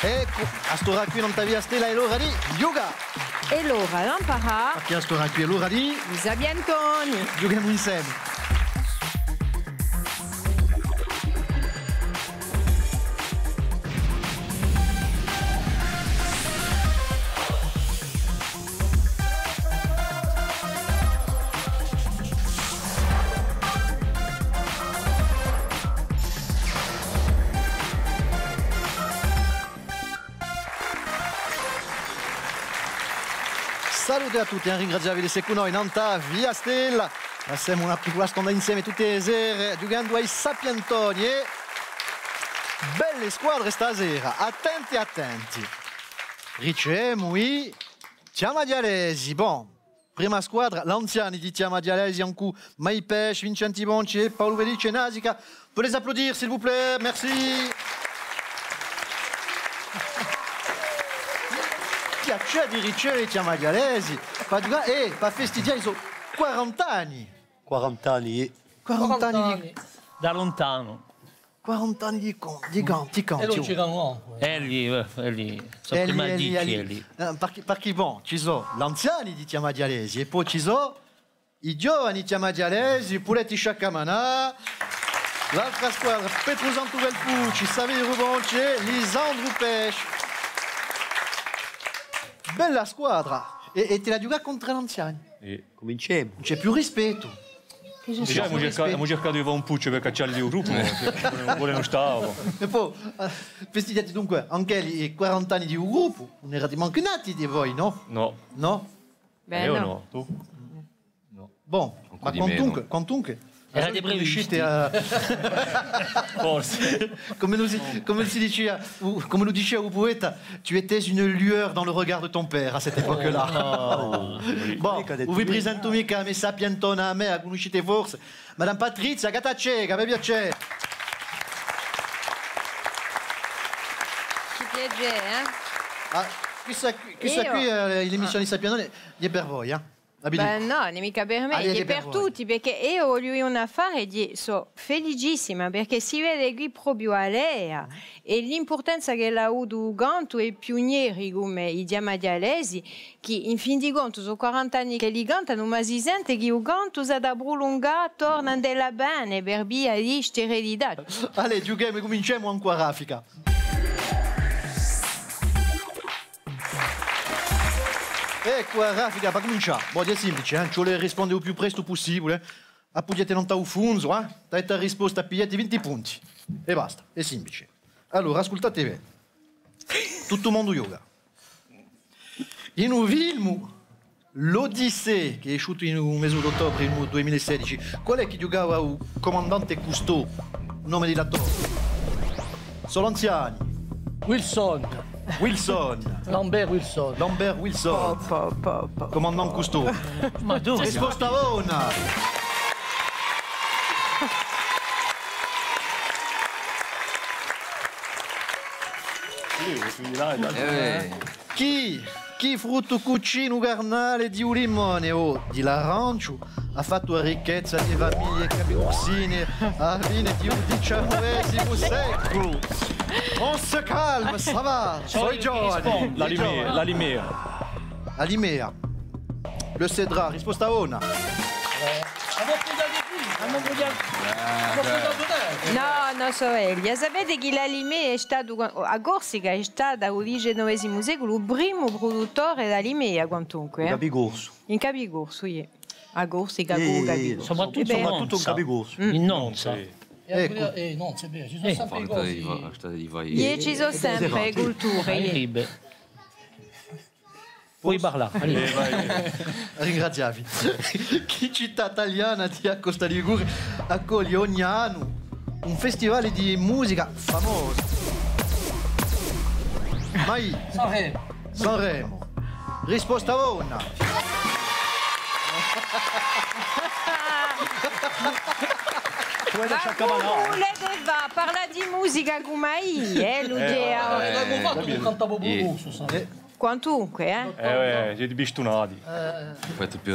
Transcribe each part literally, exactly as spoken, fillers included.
Eccu, à st'ora quì nant'à Via Stella hè l'ora di ghjucà. Hè l'ora d'amparà. Perchè à st'ora quì hè l'ora di i Sapientoni. Ghjuchemu inseme. Salute à tutti, è ringraziavvi d'esse cù noi nant'à Via Stella. Passemu una piccula stonda inseme tutte e sere, ghjuchendu à i Sapientoni, è belle squadre stasera, attenti, attenti. Ricevemu i Chjami Aghjalesi, bon. Prima squadra, l'anziani di Chjami Aghjalesi, incù Mai Pesce, Vincenti Bonci è Paulu Felice Nasica. Pouvez les applaudir, s'il vous plaît. Merci. Piacè di riceve i Chjami Aghjalesi. Pà ghjucà, eh, pà festighjà i so quarant'anni. Quarant'anni, eh. Quarant'anni di... Da luntanu. Quarant'anni di con-, di canti, di canti. È ùn ci eranu ancu, eh. Elli, eh, elli, sò prima di elli. Eh, perchè, perchè, bon, ci sò l'anziani di Chjami Aghjalesi è po ci sò i ghjovani Chjami Aghjalesi, pudete sciaccamanà. L'altra squadra, Petru Santu Felpucci, Saveriu Bonci è Lisandru Pesce. Bella squadra! È, è ti la ghjochi contr'à l'anziani? Cuminciemu. Ùn ci hè più rispettu. Digià, emu circatu, emu circatu di fà un pucciu per caccialli di u gruppu, ma ùn vulenu, ùn vulenu stà. È po, eh, festighjate dunque ancu i quarant'anni di u gruppu, ùn erate mancu nati di voi, nò? Nò. Nò? Bè, eiu nò. Tù? Nò. Bon, ma quantunque, quantunque, erate previsti. Forse. Cum'ellu si, cum'ellu si dicia, u, cum'ellu dicia u pueta, tu étais une lueur dans le regard de ton père à cette époque-là. Oh. Bon, ùn vi presentu micca a me sapientona, a me, a cunniscite forse. Madame Patrizia Gattaceca, per piacè. Ci piace, eh? Ah, questa quì, questa quì, eh, l'emissione Sapientoni hè per voi, eh? Bè nò, ùn hè micca per mè, hè per tutti, perchè eiu vogliu dì un affare, sò felicissima, perchè si vede quì propiu a lea è l'impurtanza ch'ellu hà avutu u cantu è piunieri cum'è i Chjami Aghjalesi, chì in fin di contu sò quarant'anni ch'elli cantanu, ma si sente chì u cantu s'hà da prulungà torna ind'è l'avvene per via di st'eredità. Allez, ghjuchemu, cuminciemu incù a raffica. Eccu a raffica, pà cumincià. Bon, hè simplice, eh? Ci vole à risponde u più prestu pussibule. Appughjate nant'à u funzu, eh? Date a risposta, pigliate vinti punti. È basta, hè simplice. Allora, ascultate bè. Tuttu u mondu ghjoca. In u filmu L'Odyssée, chì hè esciutu in u mese d'ottobre in u dui mila è sedeci, quale hè chì ghjucava u cumandante Cousteau, u nome di l'attore? Sò l'anziani. Wilson. Wilson. Lambert Wilson. Lambert Wilson. Po, po, po, po. Cumandante Cousteau. Ma duv'è? Risposta bona! Eh, eh. Chì, chì fruttu cucinu carnale di u limone o di l'aranciu hà fattu a ricchezza di e famiglie capigursine à a fine di u diciannovesimu seculu? On se calme, ça va, sò i ghjovani. L'alime-, l'alime-. L'alime-. Le cédrat, risposta bona. Nò, nò, sò elli. Sapete chì l'alime hè statu, a Corsica hè stata, à u diciannovesimu seculu, u primu pruduttore d'alime, quantunque, eh? In Capicorsu. In Capicorsu, iè. A Corsica, eh, cù u Capicorsu. Soprattuttu, soprattuttu in Nonza. Capicorsu. In Nonza. Eccu. Eh, Nonza, hè vera, ci sò sempre i cosi. Iè, ci sò sempre culture, iè. Poi parlà. Eh, vai. Ringraziavvi. Chì cità taliana di a Costa Ligure accoglie ogni annu un festivale di musica famosa? Mai. Sanremo. Sanremo. Risposta bona. Ma vulete fà, parlà di musica cum'è, eh, l'idea. Eh, l'emu fattu cantà u popu corsu, sai. Quantunque, eh. Eh, eh, site pistunati.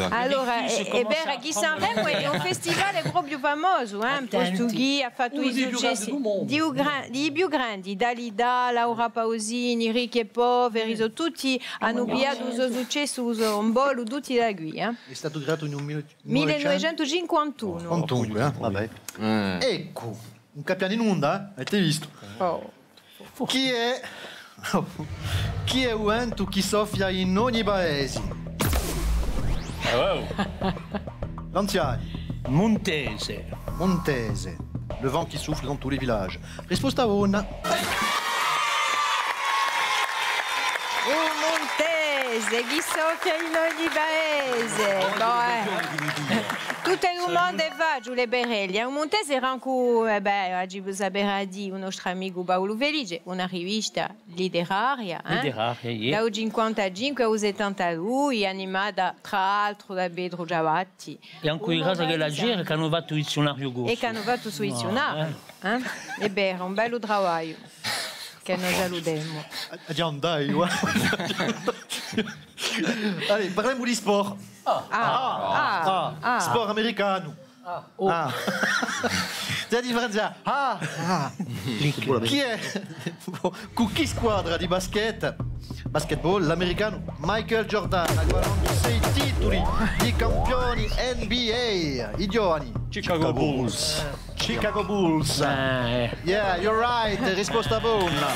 Allora, hè, hè vera chì Sanremo hè un festivale propiu famosu, eh, postu chì hà fattu i successi di u gra-, di i più grandi, Dalida, Laura Pausini, Ricchi è Poveri, sò tutti, anu pigliatu u so successu, u so imbolu, tutti da quì, eh. Hè statu creatu in un mille, mille novecentu cinquantunu. Quantunque, eh? Vabbè. Eccu, un capianu in onda, eh? Avete vistu? Oh. Chì hè, chì hè u ventu chì soffia in ogni paesi? L'anziani. Muntese. Muntese. Le vent qui souffle dans tous les villages. Risposta bona. U muntese, chì soffia in ogni paese. Boh, eh. Tutte e dumande faciule per elli. U muntese era ancu, eh bè, aghju da sapè à dì u nostru amicu Paulu Felice, una rivista literaria, eh? Literaria, iè. Da u cinquantacinque à u settantadui, animata, trà l'altru, da Petru Ciavatti. È ancu di Casa Ch'ella Gira, chì anu fattu u dizziunariu corsu. È chì anu fattu u so dizziunariu, eh? Hè vera, un bellu travagliu. Chì no salutemu. Aghju da andà eiu, eh. Allez, parlemu di sport. Ah. Ah. Sport americanu. Ah. T'hai à differenzià. Ah. Chì hè? Cù chì squadra di basket, basketball, l'americanu Michael Jordan hà guadagnatu sei tituli di campioni N B A? I ghjovani. Chicago Bulls. Chicago Bulls. Eh. Yeah, you're right. Risposta bona.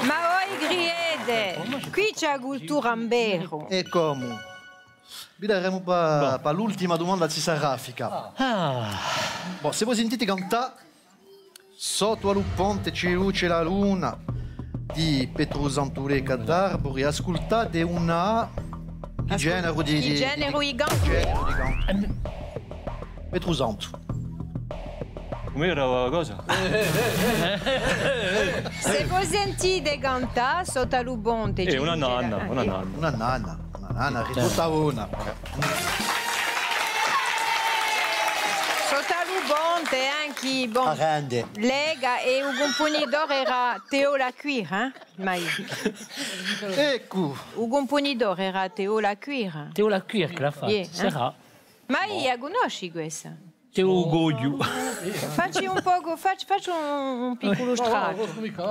Ma voi cridete, quì ci hè a cultura in veru. È comu? Videremu pà, pà l'ultima dumanda, si sarà efficace. Ah. Bon, s'è vo sentite cantà Sottu à lu ponte ci luce la luna di Petru Santu Lecca d'Arburi, ascultate una, chì generu di, chì generu di cantu? Chì generu di cantu? Petru Santu. Cum'era a cosa? S'è vo sentite cantà Sottu à lu ponte ci luce la luna. Eh, una nanna, una nanna. Una nanna. Nanna, risposta bona. Sottu à lu ponte, ancu, bon, Lega, è u cumpunitore era Théo Lacuire, eh? Ma eiu. Eccu. U cumpunitore era Théo Lacuire. Théo Lacuire chì l'hà fattu, eh? Sarà. Ma eiu a cunnoscu questa. Théo Gogliu. Facci un pocu, facci, facci un, un picculu strazzu.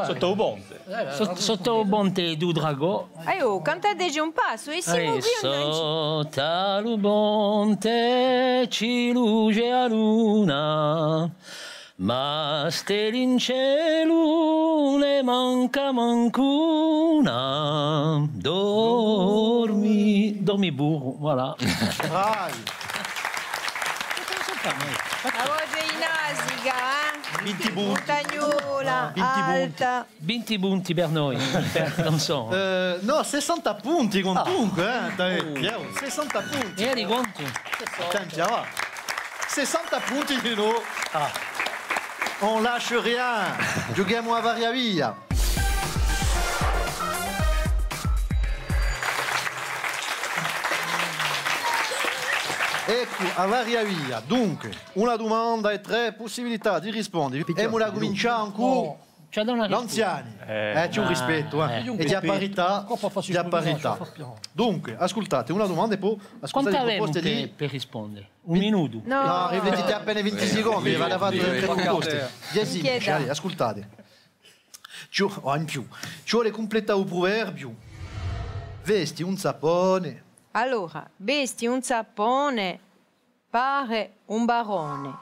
Sottu à u ponte. Sottu, sottu à u ponte di u Dragò. Aiò, cantateci un passu, è simu quì. Sottu à lu ponte ci luce a luna, ma stelle in celu ne manca mancu una. Dormi, dormi puru, voilà. Bravi. A voce in Asica, eh? Vinti punti. Muntagnola, vinti punti. Alta. Vinti punti per noi, per canzone. Eh, nò, sessanta punti quantunque, eh? Dai, Piero, sessanta punti. È di quantu? Attenti, ah, và. Sessanta punti di noi. Ah. On lâche rien. Ghjuchemu à varia via. Eccu, à varia via. Dunque, una dumanda è trè pussibilità di risponde. Emu da cumincià incù l'anziani. Eh, ci hè un rispettu, eh. È ci hè parità, ci hè parità. Dunque, ascultate, una dumanda è po ascultate e pruposte di... Quant'avemu per risponde? Un minutu? Nò, riflettite appena vinti secondi, v'hà da fà trè pruposte. Dece secondi, allez, ascultate. Ci vo-, oh, in più. Ci vole à cumpletà u pruverbiu. Vesti un zappone. Allora, vesti un zappone, pare un barone.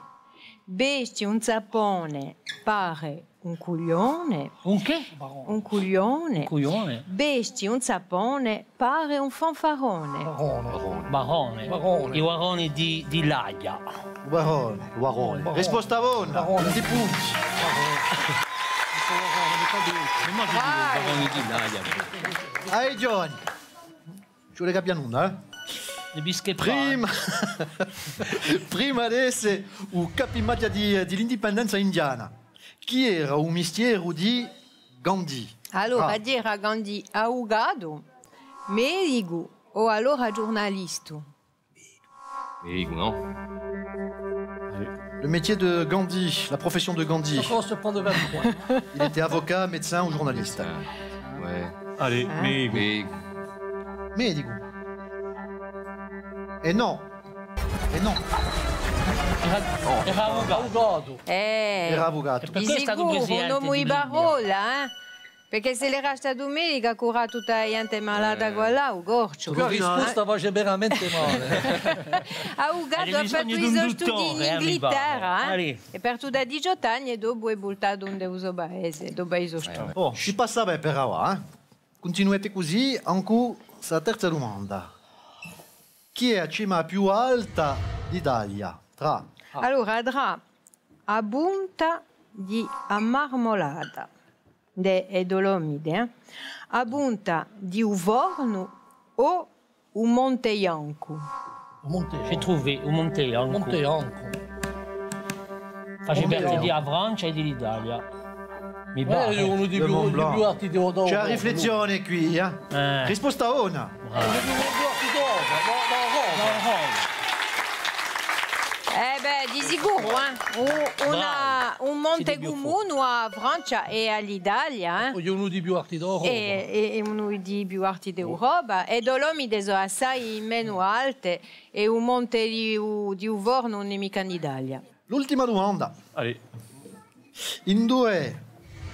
Vesti un zappone, pare un cuglione. Un chè? Un cuglione. Un cuglione. Vesti un zappone, pare un fanfarone. Barone. Barone. Barone. I baroni di, di l'Aia. Barone. Barone. Risposta bona. Barone. Vinti punti. Barone. Bravi. I baroni di l'Aia. Ai ghjovani. Ci vole ch'abbia una, eh? Prima, prima d'esse u capimachja di, di l'indipendenza indiana, chì era u mistieru di Gandhi? Allora, era Gandhi avucatu, medicu o allora ghjurnalistu? Medicu, nò? Le métier de Gandhi, la profession de Gandhi. Ça commence par le vingt-trois. Il était avocat, médecin ou journaliste ? Ouais. Allez, medicu. Medicu. È nò. È nò. Era, era avvocatu. Era avvocatu. Di sicuru, un omu di parolla, eh? Perchè s'ellu era statu medicu, hà curatu tutta a ghjente malata quallà, u corciu. Quella risposta face veramente male. Avvocatu, hà fattu i so studii in Inghilterra, eh? Hè partutu à diciottu anni è dopu hè vultatu in u so paese, dopu à i so studii. Oh, si passa bè per avà, eh? Cuntinuate cusì, ancu sta terza dumanda. Chì hè a cima più alta d'Italia? Trà. Allora, trà a punta di a Marmulata, ind'è e Dolomite, eh? A punta di u Fornu o u Monte Biancu? U Monte Biancu. Ci trovi u Monte Biancu. Monte Biancu. Face parte di a Francia è di l'Italia. Mi pare. Hè unu di i più, di i più alti d'Europa. C'hè a riflessione quì, eh? Eh. Risposta bona. Bravo. Hè unu di i più alti d'Europa, d'Europa. Eh bè, di sicuru, eh. U-, una, un monte cumunu à a Francia è à l'Italia, eh. Hè unu di i più alti d'Europa. Hè, hè, hè unu di i più alti d'Europa. E Dolomite sò assai menu alte, è u monte di u, di u Fornu ùn hè micca in Italia. L'ultima dumanda. Allez. Induve hè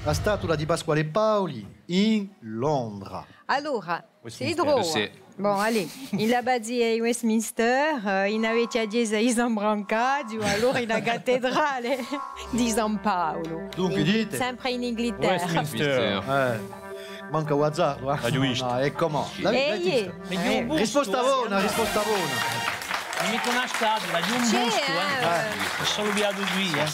a statula di Pasquale Paoli in Londra? Allora, si trova. Bon, allez, in l'abbazia di Westminster, eh, in a vechja chjesa di San Brancadiu, allora in a cattedrale di San Paulu. Dunque, dite. Sempre in Inghilterra. Westminster. Eh. Manca u azzardu, eh? L'aghju vistu. Nò, nò, hè cum'è. L'aghju vistu? Risposta bona, risposta bona. Ùn mi cunnoscu, l'aghju vistu, eh. Solu viaghju quì, eh.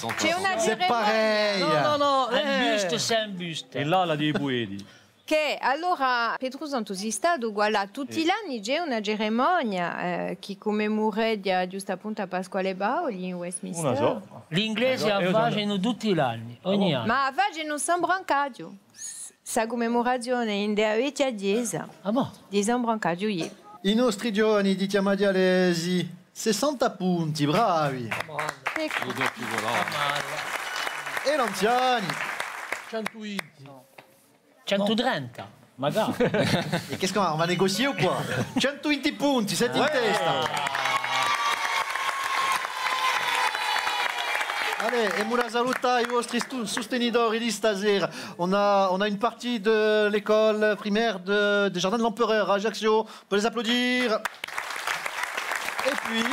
C'est pareil. Nò, nò, nò, un buste, c'est un buste. È là, l'hà di i pueti. Chì, allora, Petru Santu, sì statu quallà, tutti l'anni ci hè una cerimonia, eh, chì cummemureghja ghjustappuntu à Pasquale Paoli in Westminster. Ùn la sò. L'inglesi a facenu tutti l'anni, ogni annu. Ma a facenu San Brancadiu. Sta cummemurazione ind'è a vechja chjesa di San Brancadiu, iè. I nostri ghjovani di Chjama Aghjalesi, sessanta punti, bravi! Eccu. È l'anziani? Centu vinti. Centu trenta, magari. È chì scomu, on va négocier ou quoi? Centu vinti punti, site in testa. Allez, emu da salutà i vostri stu-, sustenitori di stasera. On a, on a une partie de l'école primaire de, des Jardins de l'Empereur à Ajaccio. On peut les applaudir. Et puis,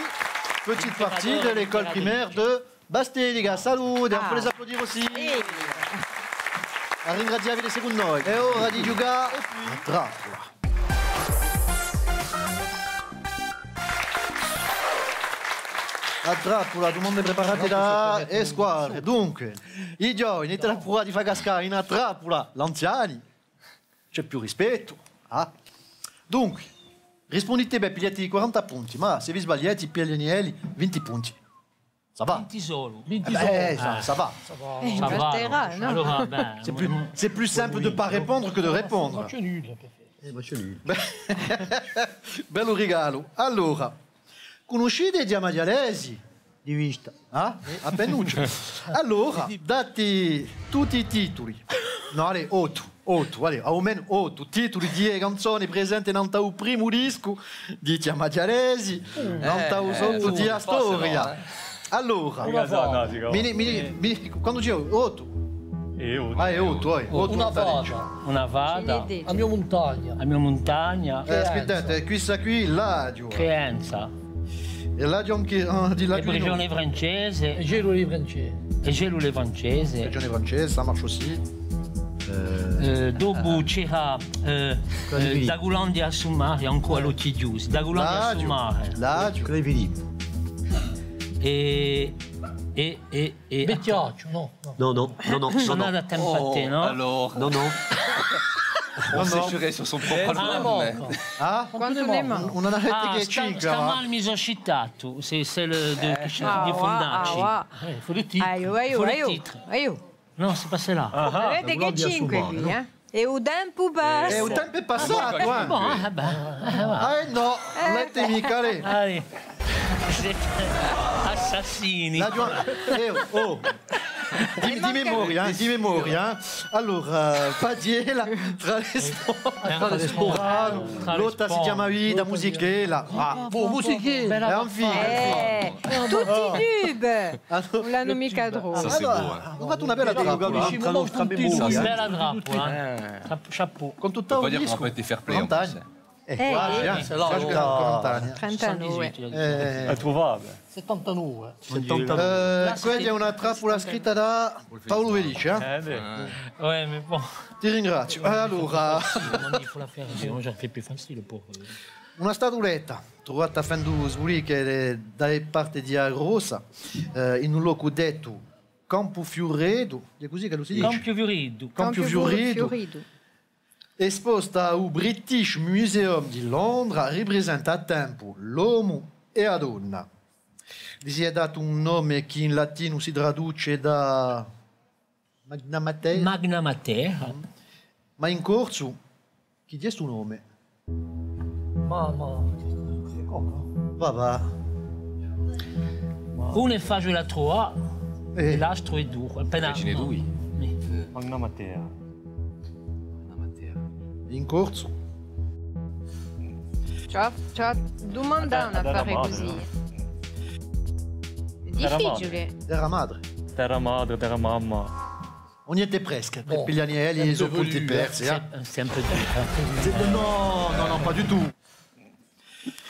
petite partie de l'école primaire de Bastelica, salute, on peut les applaudir aussi. À ringrazià vi d'esse cù noi. Hè ora di ghjucà à trappula. À trappula, dumande preparate da e squadre. Dunque, i ghjovani, avete a prova di fà cascà in a trappula l'anziani. Ci hè più rispettu, ah. Dunque, rispundite bè, pigliate quaranta punti, ma s'è vi sbagliate, piglianu elli vinti punti. Ça va? Vinti solu. Vinti solu. Eh bè, ça, ça va. Ça va. Eh, ça va, alors. Allora, bè, c'est plus, c'est plus simple de pas répondre que de répondre. Match nul. Eh, match nul. Bellu rigalu. Allora, cunniscite i Chjama Aghjalesi? Di vista. Ah? Appinuccia. Allora, date tutti i tituli. Nò, allez, ottu. Ottu, allez, almenu ottu tituli di e canzone presente nant'à u primu discu di Chjama Aghjalesi, nant'à u sottu di a storia. Allora, mi, mi, mi, quantu ci hè? Ottu? Ah, hè ottu, eh. Ottu. Una fata. Una fata. A mio muntagna. A mio muntagna. Eh, aspettate, questa quì, l'aghju. Creanza. È l'aghju anch'eiu, ah, di l'aghju. E prigione francese. E cellule francese. E cellule francese. Prigione francese, ça marche aussi. Eh, dopu c'era, eh, eh, Da Gulandi à Summare, ancu à l'ochji chjusi. Da Gulandi à Summare. L'aghju. Clay Philippe. È, è, è, è Vechjacciu, nò. Nò, nò, nò, nò. Sò andatu à tempu à tè, nò? Alors. Nò, nò. On sécherait sur son propre album, mais... Ah? Quantu ne manca? Ùn n'avete chè cinque, sta, sta male mi sò scitatu, c'est celle de, di Fundacci. Eh, faut le titre. Faut le titre. Nò, c'est pas celle-là. Avete chè cinque quì, eh? È u tempu passa. È u tempu hè passatu, eh? Bon, eh, bè, eh, và. Ah, eh, nò, ùn l'avete micca, allez. Allez. Tassini. La Ghjuvan-, eh, oh. Di, di memoria, eh, di memoria, eh. Allora, eh, Paghjella, Trà le spo-, Trà le spo-, Trà le spo-, Lotta si chjama vita, Musichella. Ah, bon, Musichella. Bella. Eh, enfin. Eh, tutti i tube. Allora, ùn l'anu micca trovu. Ça, c'est beau, hein. Allora, avemu fattu una bella trappula. Bella trappula, eh. Chapeau. Con tuttu u discu, quaranta anni. Eh, eh, quasi, eh, eh, quaranta anni. Trenta-nove. Eh, intruvabile. Settantanove. Settantanove. Eh, questa hè una trappula scritta da Paulu Felice, eh? Eh, beh. Ouais, mais bon. Ti ringraziu. Allora. Sinon, ça fait plus facile pour, euh, una statuletta truvata fendu svuliche da e parti di A Grossa, eh, in un locu dettu Campu Fiureddu, hè cusì ch'ellu si dice? Campu Fiureddu. Campu Fiureddu. Esposta à u British Museum di Londra, riprisenta à tempu l'omu è a donna. Li si hè datu un nome chì in latinu si traduce da Magna Mater. Magna Mater. Ma in corsu, chì hè stu nome? Mamma. Papà. Unu hè faciule à truvà, eh, è l'altru hè duru. Appena. Vicinu à dui. Sì. Magna Mater. Magna Mater. In corsu? Ci hè, ci hè da dumandà un affare cusì. Hè difficiule. Terra madre. Terra madre, terra mamma. Ùn hè presca, per piglià elli i so punti persi, eh. C'est, c'est un peu dur. C'est, non, non, non, pas du tout.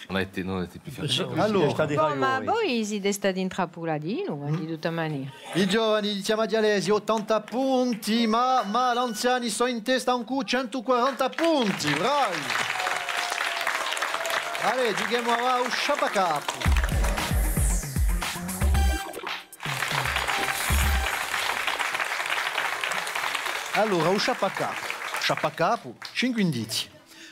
On a été, non, on a été plus ferme. Allora. Bon, ma voi site stati intrappulatini, eh, di tutta manera. I ghjovani di Chjama Aghjalesi, ottanta punti, ma, ma l'anziani sò in testa cù centu quaranta punti, bravi! Allez, ghjuchemu à u sciappacapu. Allora, u sciappacapu. Sciappacapu, cinque indizii.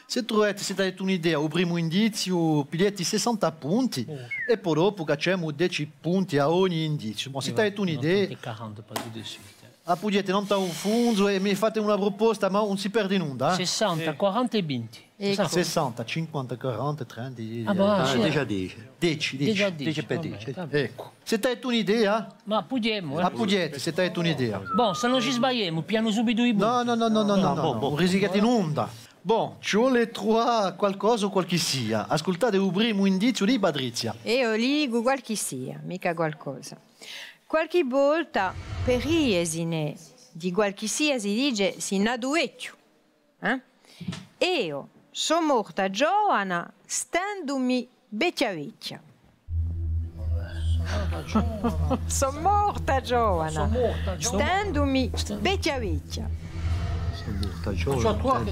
S'è truvate, s'è t'avete un'idea, u primu indiziu, pigliate sessanta punti, è po dopu cacciemu deci punti à ogni indiziu. Ma s'è t'avete un'idea, quarante, pas tout de suite. A pughjate nant'à u fundu è mi fate una pruposta, ma ùn si perde nunda, eh? Sessanta, quaranta è vinti. Eccu. Sessanta, cinquanta, quaranta, trenta, ah, bon, eh, sì. Digià deci. Deci, deci. Digià deci, deci per deci. Eccu. S'è t'avete un'idea? Ma pughjemu, eh. A pughjate, s'è t'avete un'idea. Bon, s'è no ci sbagliemu, piglianu subitu i punti. Nò, nò, nò, ùn risicate nunda. Bon, ci vole à truvà qualcosa o qualchissia. Ascultate u primu indiziu di Patrizia. Eiu dicu qualchissia, micca qualcosa. Qualchì volta, per rìsene di qualchissia si dice, sì natu vechju. Eh? Eiu sò morta ghjovana, stendumi vechja vechja. Sò morta ghjovana, stendumi vechja vechja. Sò morta ghjovana.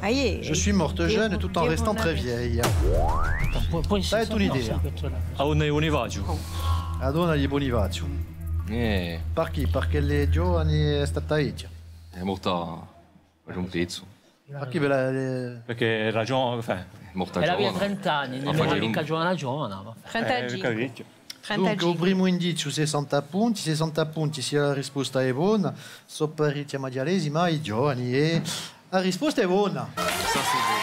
Ah, iè. Je suis morte jeune tout en restant très vieille. T'avete un'idea? A donna di Bonifaziu. A donna di Bonifaziu. Eh. Perchè? Perchè l'è ghjovana è stata vechja. Hè morta Face un pezzu. Ma chì bella, eh. Perchè era ghjovana, enfin. Hè morta ghjovana. Era avia trenta anni, ùn era micca ghjovana ghjovana, ma. Trentacinque. Eh, capite. Trentacinque. Dunque, u primu indiziu, sessanta punti, sessanta punti, s'è a risposta hè bona, sò parechji Chjama Aghjalesi, ma i ghjovani, eh. A risposta hè bona. Ça, c'est bon.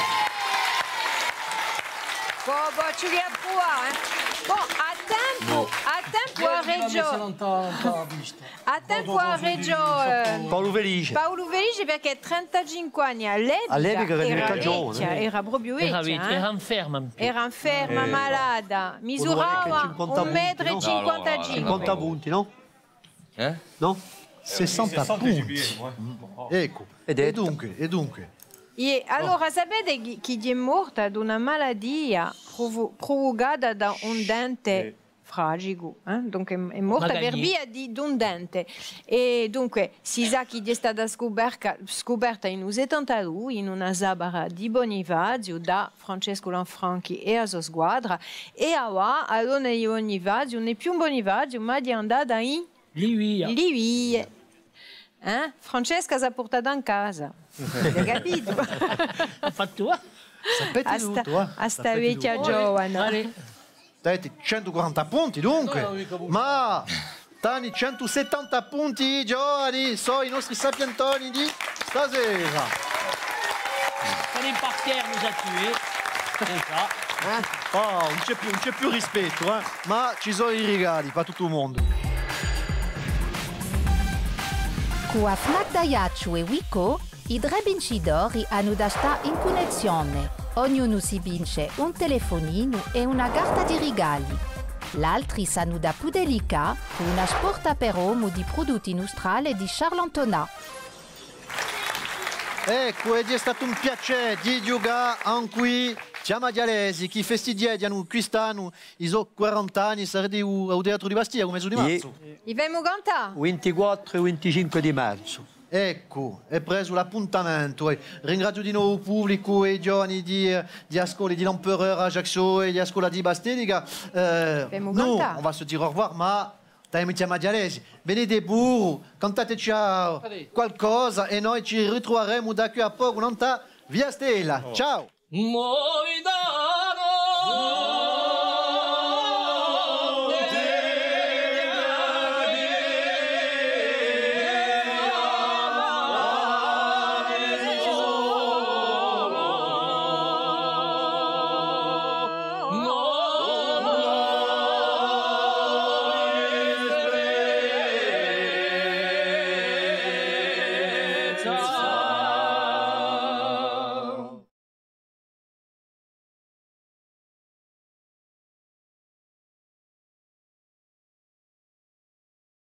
Bon, bon, ci vole à pruvà, eh. Bon, à tempu, à tempu a regione. À tempu a regione, eh, Paulu Felice. Paulu Felice, perchè trentacinque anni à l'epica, à l'epica era vechja, eh. Era propiu vechja, era inferma. Era inferma, malata. Misurava un metru è cinquantacinque. Cinquanta punti, nò? Eh? Nò? Sessanta punti. Eccu. È dunque, è dunque. È allora sapete chì, chì hè morta d'una malatia provo-, pruvucata da un dente fragicu, eh? Dunque, hè, hè morta per via di, d'un dente. È dunque, si sà chì hè stata scuperca-, scuperta in u settantadui in una sabara di Bonifaziu da Francescu Lanfranchi è a so squadra, è avà a donna di Bonifaziu ùn hè più Bonifaziu, ma hè andata in Livia. Livia. Eh? Francesca s'hà purtata in casa. Avete capitu? Hà fattu, eh? Sapete tuttu, eh? A sta vechja ghjovana. Avete centu quaranta punti, dunque. Ma t'ani centu settanta punti, i ghjovani, sò i nostri sapientoni di stasera. Fallait partir nous a tués. Comme ça. Eh? Oh, ùn ci hè più, ùn ci hè più rispettu, eh? Ma ci sò i rigali pà tuttu u mondu. Cù a FNAC d'Aiacciu è Wiko, i trè vincidori anu da stà in cunnessione. Ognunu si vince un telefoninu è una carta di rigali. L'altri s'anu da pudè liccà cù una sporta per omu di prudutti nustrali di Charles Antonin. Eccu, è hè statu un piacè di ghjucà ancu quì. Chjama Aghjalesi, chì festighjeghjanu quist'annu i so quarant'anni, sarete à u, à u Teatru di Bastia, u mesi di marzu. Iè. I femu cantà? Vintiquattru è vinticinque di marzu. Eccu, hè presu l'appuntamentu, eh. Ringraziu di novu u publicu è i ghjovani di, eh, di a scola di l'Empereur Ajaccio è di a scola di Bastelica. Eh, femu cantà. Nous, on va se dire au revoir, ma t'avemu chjamatu Aghjalesi. Venite puru, cantateci qualcosa è noi ci ritruveremu da quì à pocu, nant'à Via Stella. Ciao!